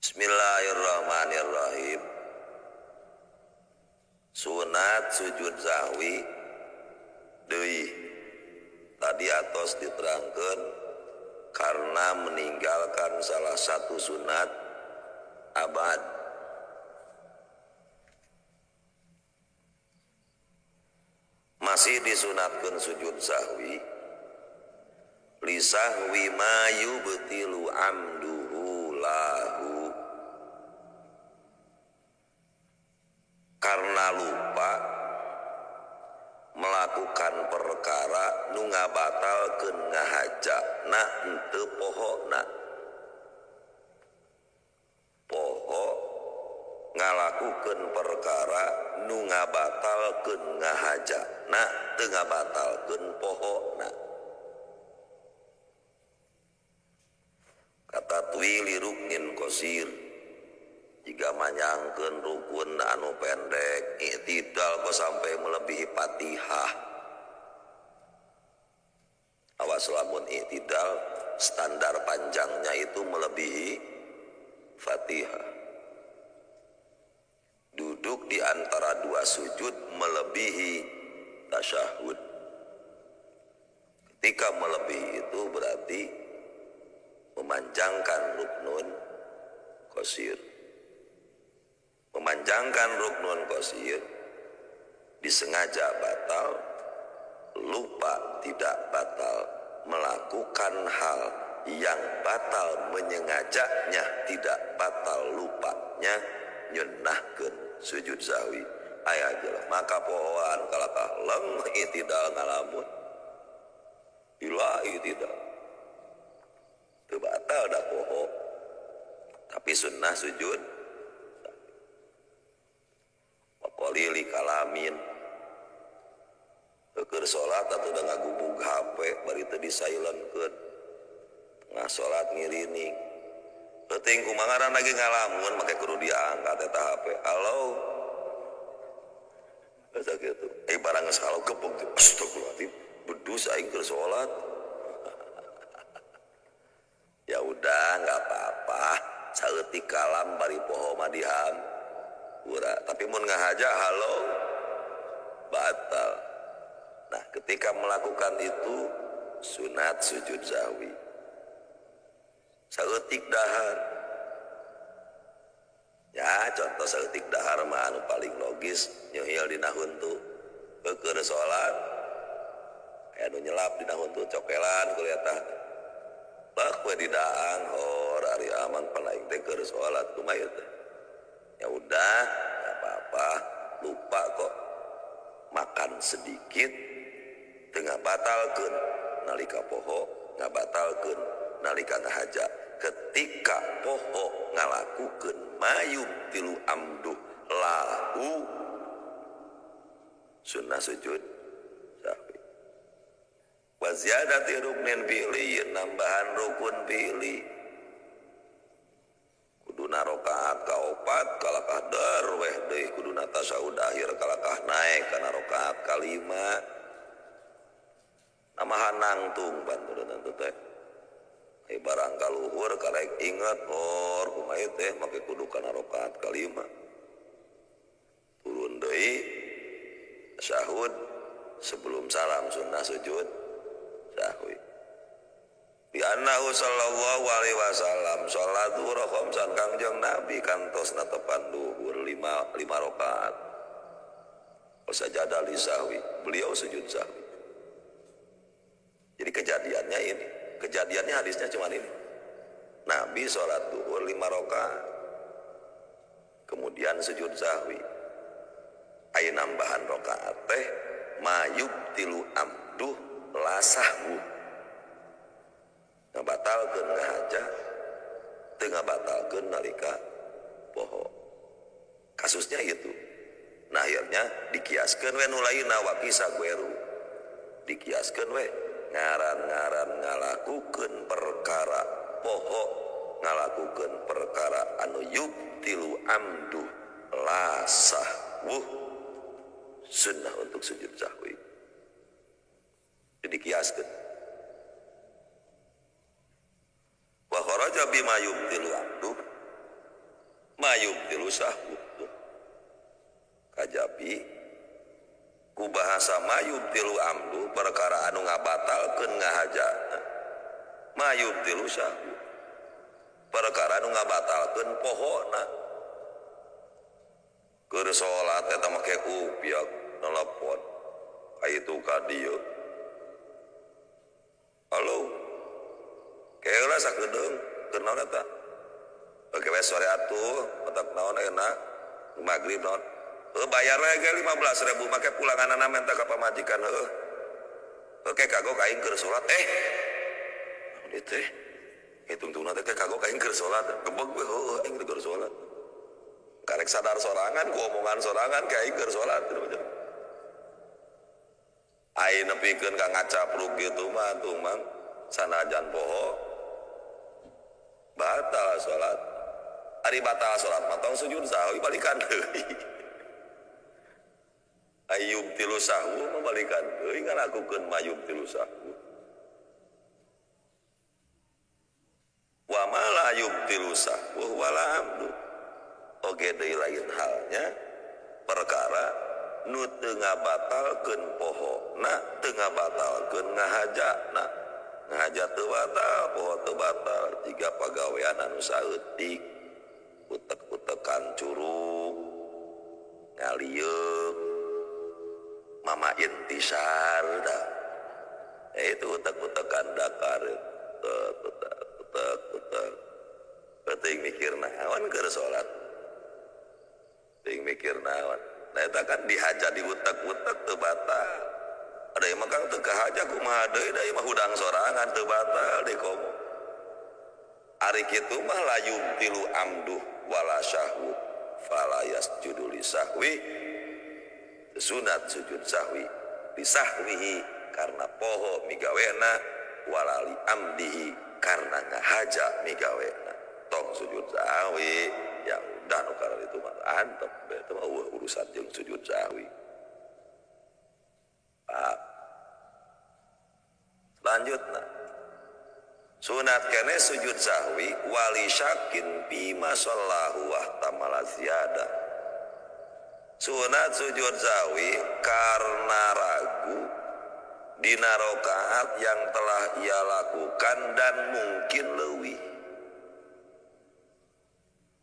Bismillahirrahmanirrahim. Sunat sujud sahwi deui. Tadi atos diterangkeun karena meninggalkan salah satu sunat abad. Masih disunatkeun sujud sahwi li sahwi ma yubtilu amduhu lahu. Karena lupa melakukan perkara nu ngabatalkeun ngahajana henteu pohona. Poho ngalakukeun perkara nu ngabatalkeun ngahajana teu ngabatalkeun pohona. Kata tuili ruknin qasir, jika manyangkeun rukun anu pendek, i'tidal kok sampai melebihi Fatihah. Awas lamun i'tidal standar panjangnya itu melebihi Fatihah. Duduk di antara dua sujud melebihi tasyahud. Ketika melebihi itu berarti memanjangkan ruknun qasir. Memanjangkan ruknun qasir disengaja batal, lupa tidak batal, melakukan hal yang batal menyengajanya tidak batal lupanya, nyeunahkeun sujud sahwi. Aya jelas maka pohoan kalakah leng i'tidal ngalamun. Ilahi tidak. Teu batal da poho. Tapi sunnah sujud qalili kalamin. Keur salat atuh da ngagubug HP bari teu di silentkeun. Tengah salat ngirining. Peuting kumaha ngaran lagi ngalamun make kudu diangkat eta HP. Halo. Geus kitu. Barang geus halo gepuk astagfirullahaladzim. Bedus aing keur salat. Ya udah enggak apa-apa. Saeutik kalam bari poho mah diham. Ura, tapi mun ngahaja halo batal. Nah, ketika melakukan itu sunat sujud sahwi. Saeutik dahar. Ya, contoh saeutik dahar mah anu paling logis nyeuhil dina huntu. Keur salat. Aya nu nyelap dina huntu cokelan kuliah. Bak we di daang hor ari amang panaing teh keur salat kumaha ieu teh. Ya udah, nggak apa-apa, lupa kok makan sedikit, teu ngabatalkeun nalika poho, ngabatalkeun nalika ngahaja. Ketika poho ngalakukeun mayub tilu amduh lahu sunnah sujud sahwi. Wa ziyadati ruknin fi'li, nambahan rukun fi'li. Kuduna rokaat kaopat kalakah darweh deui, kuduna tasyahud akhir kalakah naek kana rokaat kalima. Namahan nangtung bantuan teh. Ai barang kaluhur karek inget hor kumaha teh make kudu kana rokaat kalima. Turun deui tasyahud sebelum salam sunnah sujud sahwi. Bi annahu sallallahu alaihi wasallam sholat zuhur khamsan, kangjeng Nabi kantos natepan duhur lima rakaat. Sajada li sahwi, beliau sujud sahwi. Jadi kejadiannya ini, kejadiannya hadisnya cuma ini. Nabi sholat duhur 5 rakaat, kemudian sujud sahwi. Aya nambahan rakaat teh mayub tilu amduh lasahwu. Ngabatalkeun ngahaja teu ngabatalkeun nalika poho. Kasusnya itu. Nah, akhirnya dikiaskeun we nu lainna wakisa gueru. Dikiaskeun we ngaran-ngaran ngalakukeun perkara poho, ngalakukeun perkara anu yubtilu amduh lasahwuh, sunnah untuk sujud sahwi. Jadi dikiaskeun. Wa kharaja bima yubtilu amduh Mayub tilu sahwu kajabi ku bahasa mayub tilu amdu perkara anu ngabatalkeun ngahajana mayub tilu sahwu perkara anu ngabatalkeun pohona keur salat eta make upyak telepon ka itu ka dieu halo keula sakedeung keur naon eta oke we sore atuh otak naon ayeuna magrib naon heuh bayar we ge 15.000 make pulanganana menta ka pamajikan heuh oke kagok aing keur salat naon ieu teh hitungtungna teh kagok aing keur salat gebeg we heuh aing keur salat karek sadar sorangan ku omongan sorangan ka aing keur salat aing nepikeun ka ngacapruk kitu mah atuh mang sanajan poho batal salat ari batal salat mah tong sujud sahwi balikan deui ayub tilu sahwu mah balikan deui ngalakukeun mayub tilu sahwu wa ma la yubtilu sahwu wala amdu oge deui lain halnya perkara nu teu ngabatalkeun pohona teu ngabatalkeun ngahajana ngahaja teu batal poho teu batal jiga pagawean anu saeutik utek-utekan curug ngalieuk mama intisar dah itu utek-utekan dakar utek-utek penting mikir naon keur salat penting mikir naon nah eta kan dihaja di utek-utek teu batal ada yang makang teu kahaja kumaha deui da ieu mah hudang sorangan teu batal deui komo ari kitu mah layub tilu amduh wala syahwu fala yasjudu li sahwi sunat sujud sahwi disahwihi karena poho migawena wala li amdihi karena ngahaja migawena tong sujud sahwi ya udah nu karena itu mah antep itu mah urusan jeung sujud sahwi. Pak selanjutna sunat kene sujud sahwi wali syakin bima sallahu wa tamala ziyadah sunat sujud sahwi karena ragu dina rakaat yang telah ia lakukan dan mungkin leuwih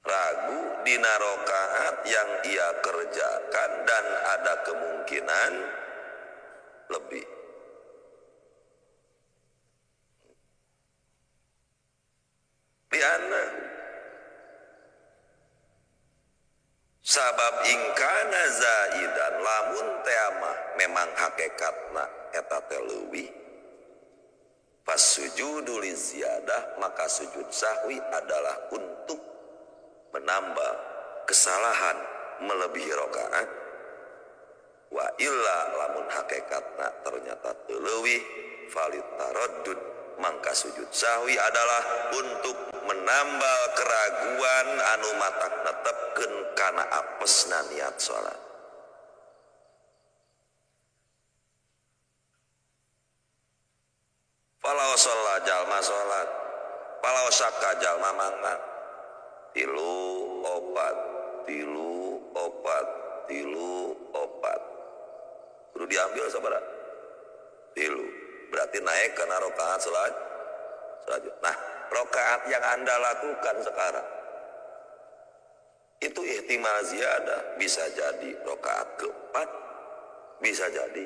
ragu dina rakaat yang ia kerjakan dan ada kemungkinan lebih. Liana sabab ingkana zaidan lamun teamah memang hakikatna eta teh leuwih pas sujudu li ziyadah maka sujud sahwi adalah untuk menambah kesalahan melebihi rakaat wa illa lamun hakikatna ternyata teu leuwih falit taraddud mangka sujud sahwi adalah untuk menambah keraguan anu matak netepkeun kana apesna niat salat. Falau sholat jalma salat falau syakka jalma mangga tilu opat tilu opat tilu opat kudu diambil sabaraha tilu berarti naik karena rakaat selanjutnya. Nah rakaat yang Anda lakukan sekarang itu ihtimal ziyadah bisa jadi rakaat keempat bisa jadi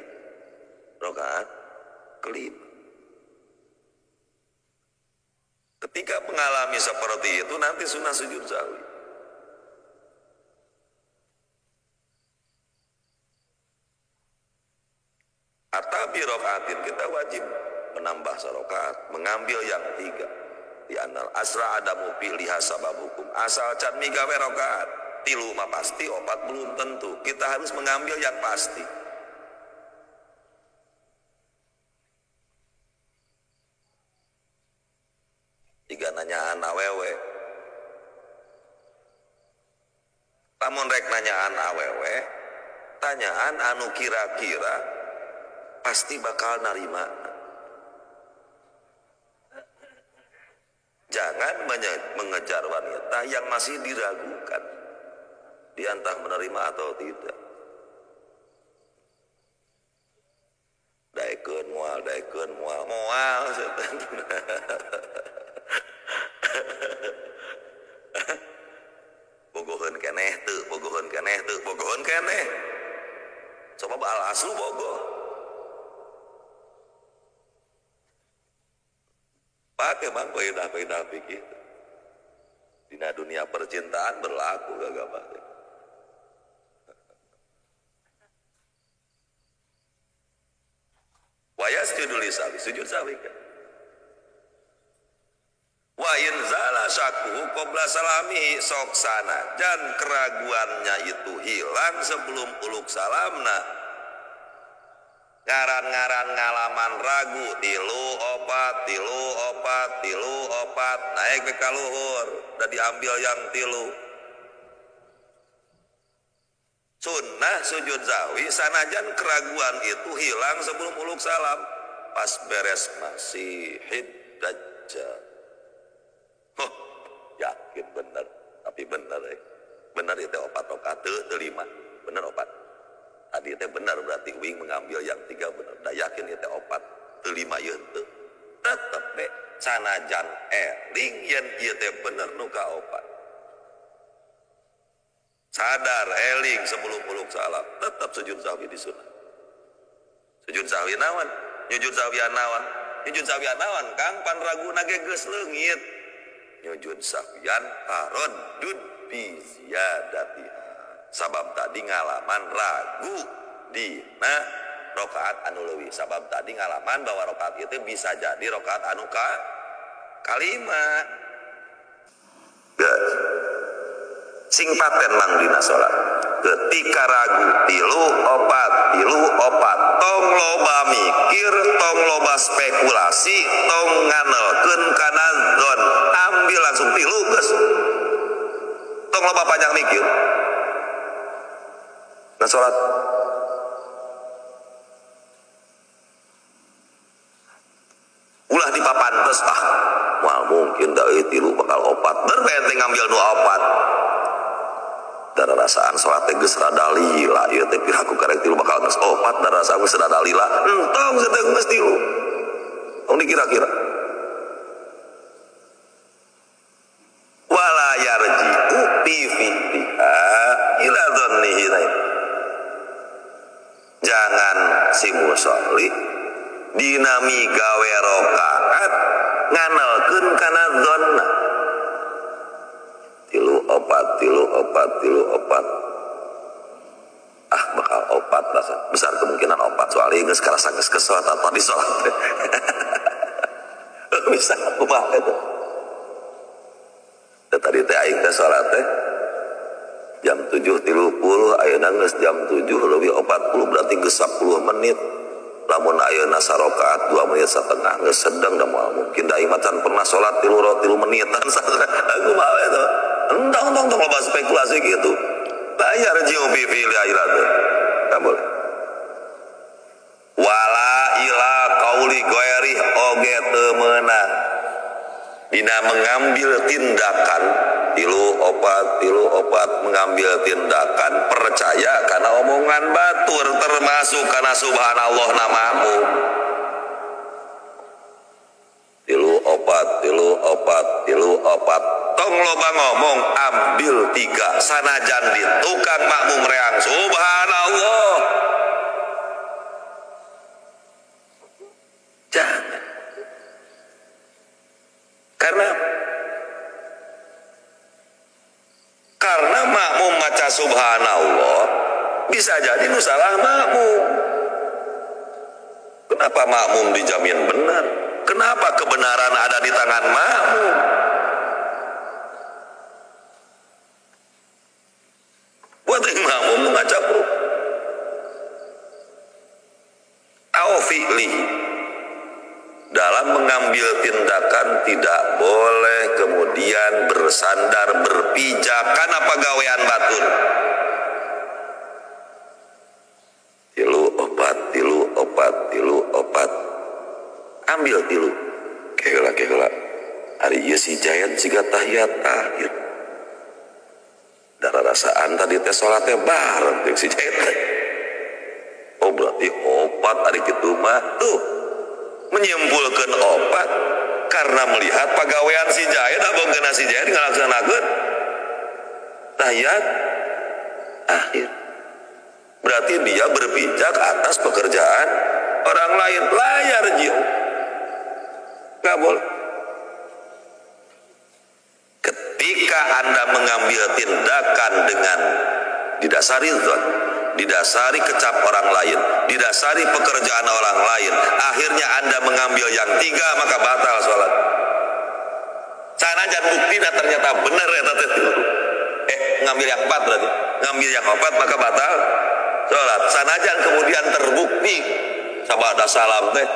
rakaat kelima. Ketika mengalami seperti itu nanti sunnah sujud sahwi. Atau bi rakaatin kita wajib menambah sarokaat, mengambil yang tiga. Di anal asra adamu pilih sabab hukum. Asal can migawe rakaat, tilu mah pasti, opat belum tentu. Kita harus mengambil yang pasti. Tiga nanyaan awewe. Lamun rek nanyaan awewe, tanyaan anu kira-kira pasti bakal narima. Jangan mengejar wanita yang masih diragukan. Dia entah menerima atau tidak. Daekeun moal, daekeun moal, moal setan. Bogoheun keneh teu, bogoheun keneh teu, bogoheun keneh. Coba al aslu bogoh. Pakai bang kaidah-kaidah fikih. Dina dunia percintaan berlaku gak pakai. Wa yasjudu lisahwi, sujud sahwi kan. Wa in zala syakku qabla salami, sok sanajan keraguannya itu hilang sebelum uluk salamna. Ngaran-ngaran ngalaman ragu tilu opat tilu opat tilu opat naik ke kaluhur udah diambil yang tilu. Sunnah sujud sahwi sanajan keraguan itu hilang sebelum uluk salam. Pas beres masih dajjal. Oh, yakin bener, tapi bener bener itu opat rokaat teu lima, bener opat. Tadi itu benar berarti wing mengambil yang tiga benar. Dah yakin itu opat, teu lima yeun teu. Tetep be sanajan eling yen ieu teh bener nu ka opat. Sadar eling sebelum uluk salam, tetap sujud sahwi di sunnah. Sujud sahwi naon? Nyujud sahwi naon? Nyujud sahwi naon Kang pan raguna ge geus leungit. Nyujud sahwian taraddud bi ziyadatiha. Sabab tadi ngalaman ragu dina rokaat anu leuwih. Sabab tadi ngalaman bahwa rokaat itu bisa jadi rokaat anu ka kalima. Guys, sing paten mang dina salat. Ketika ragu tilu opat, tong loba mikir, tong loba spekulasi, tong nganelkeun kana dzon. Ambil langsung tilu geus. Tong loba panjang mikir. Nah sholat ulah dipapantes ah moal mungkin da euy tilu bakal opat berbenteng ngambil nu opat darasaan sholat teh geus rada lila ieu teh piraku karek tilu bakal geus opat darasaan geus rada lila entong teh geus tilu tong dikira-kira wala yarji'u fi fi'liha ila dhannihi. Jangan si musolli dinami gawe rokaat nganelkeun kana dzonna tilu opat tilu opat tilu opat ah bakal opat rasa besar kemungkinan opat soalnya geus karasa geus kesel tadi salat bisa kumaha eta tadi teh aing teh salat teh jam 7.30 ayeuna geus jam 7:40 berarti geus 10 menit. Lamun ayeuna sarokaat 2 menit setengah geus sedang da moal mungkin da aing mah can pernah salat 3 menitan aku mah eta entong tong tong loba spekulasi gitu. Bayar jiu fi li akhirat. Enggak boleh. Wala ila qauli ghairi oge teu meunang dina mengambil tindakan tilu opat mengambil tindakan percaya karena omongan batur termasuk karena subhanallah namamu tilu opat tilu opat tilu opat tong loba ngomong ambil tiga sanajan di tukang makmum reang subhanallah. Jangan. Karena makmum maca subhanallah bisa jadi nu salah makmum. Kenapa makmum dijamin benar? Kenapa kebenaran ada di tangan makmum? Buat yang makmum ngaca bro. Au fi'li, dalam mengambil tindakan tidak boleh kemudian bersandar berpijak karena pegawaian batur. Tilu opat tilu opat tilu opat, ambil tilu. Keheula keheula. Ari ieu si Jair Zaid siga tahiyat akhir. Darah rasaan tadi teh salatnya bareng jeung si Zaid. Oh berarti opat ari kitu mah tuh menyimpulkan opat karena melihat pagawean si Zaid abong kena si Zaid ngalaksanakeun tahiyat akhir. Berarti dia berpijak atas pekerjaan orang lain. Layar jiu. Nggak boleh. Ketika Anda mengambil tindakan dengan didasari zon, didasari kecap orang lain, didasari pekerjaan orang lain, akhirnya Anda mengambil yang tiga, maka batal sholat. Sanajan buktina ternyata benar ya teh. Ngambil yang empat berarti. Ngambil yang empat maka batal sholat. Sanajan kemudian terbukti sabada salam teh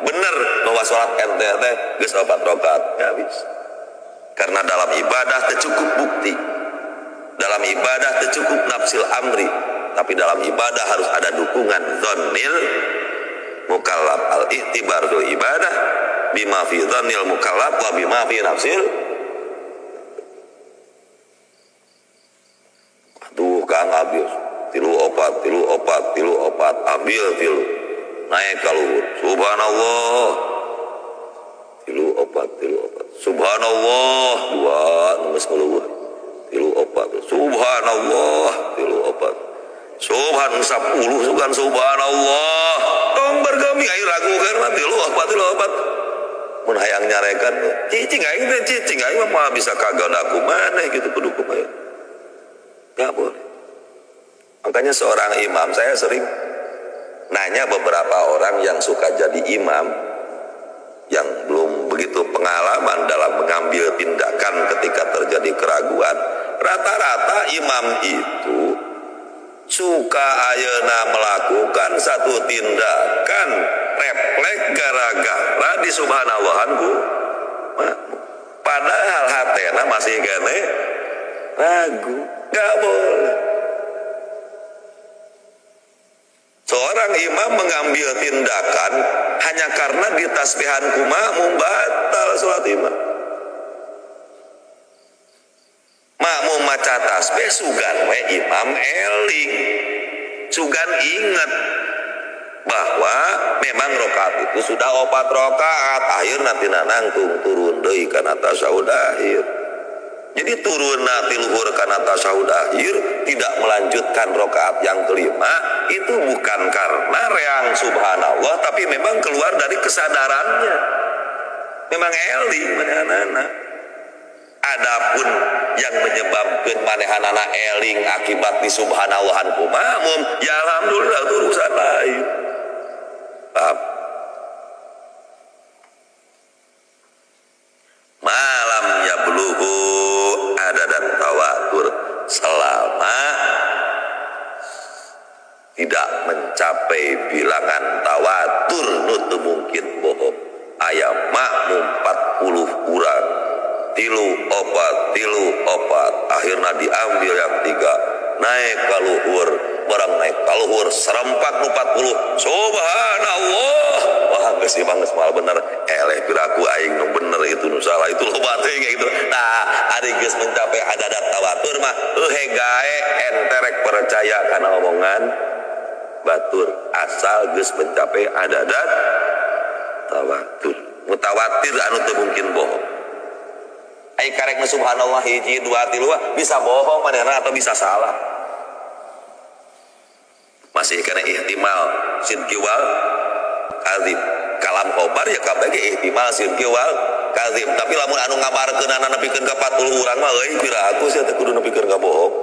bener bahwa sholat ente teh geus opat rakaat, nggak bisa. Karena dalam ibadah tercukup bukti, dalam ibadah tercukup nafsil amri, tapi dalam ibadah harus ada dukungan dzannil mukallaf. Al-i'tibar fil ibadah bima fi dzannil mukallaf wa bima fi nafsil. Aduh Kang abis tilu opat, tilu opat, tilu opat, ambil tilu, naik ka luhur, subhanallah, tilu opat, tilu opat, subhanallah, dua, ngeus ka luhur, tilu opat, subhanallah, tilu opat, subhan 10, sugan subhanallah, tong bergemi ayo ragu kan mah tilu opat, tilu opat, mun hayang nyarekan, cicing aing teh cicing aing mah bisa kagak aku maneh gitu kudu kumaha. Enggak boleh. Makanya seorang imam, saya sering nanya beberapa orang yang suka jadi imam, yang belum begitu pengalaman dalam mengambil tindakan ketika terjadi keraguan. Rata-rata imam itu suka ayeuna melakukan satu tindakan refleks gara-gara di subhanallahanku. Padahal hatena masih kene ragu. Gak boleh. Seorang imam mengambil tindakan hanya karena ditasbihan ku makmum, batal sholat imam. Makmum maca tasbih sugan we imam eling, sugan ingat bahwa memang rokaat itu sudah opat rokaat, akhir nanti nangtung turun deui kana tasyahud akhir. Jadi turun nanti luhur karena tasyahud akhir, tidak melanjutkan rokaat yang kelima, itu bukan karena reang subhanallah, tapi memang keluar dari kesadarannya. Memang eling manehanana. Adapun yang menyebabkan manehanana eling akibat di subhanallahan ku makmum, ya alhamdulillah itu urusan lain. Paham? Malam ya beluhu ada dan tawatur, selama tidak mencapai bilangan tawatur nu mungkin bohong. Ayam makmum 40 urang, tilu opat, akhirnya diambil yang tiga, naik ka luhur, barang naik ka luhur serempak nu 40, subhanallah. Wah geus imam geus malah bener, eleh piraku aing nu bener itu nu salah itu loba teuing kayak gitu. Nah, ari geus mencapai adadat tawatur mah euhe gae enterek percaya kana omongan batur asal geus mencapai adadat tawatur. Mutawatir anu teu mungkin bohong. Ai karek nu subhanallah hiji dua tilu bisa bohong manehna atau bisa salah. Masih kena ihtimal sidqi wal kadzib. Kalam khobar ya kabeh ge ihtimal sidqi wal kadzib. Tapi lamun anu ngabarkeunana nepikeun ka 40 urang mah euy pira aku sia teh kudu nepikeun ka bohong.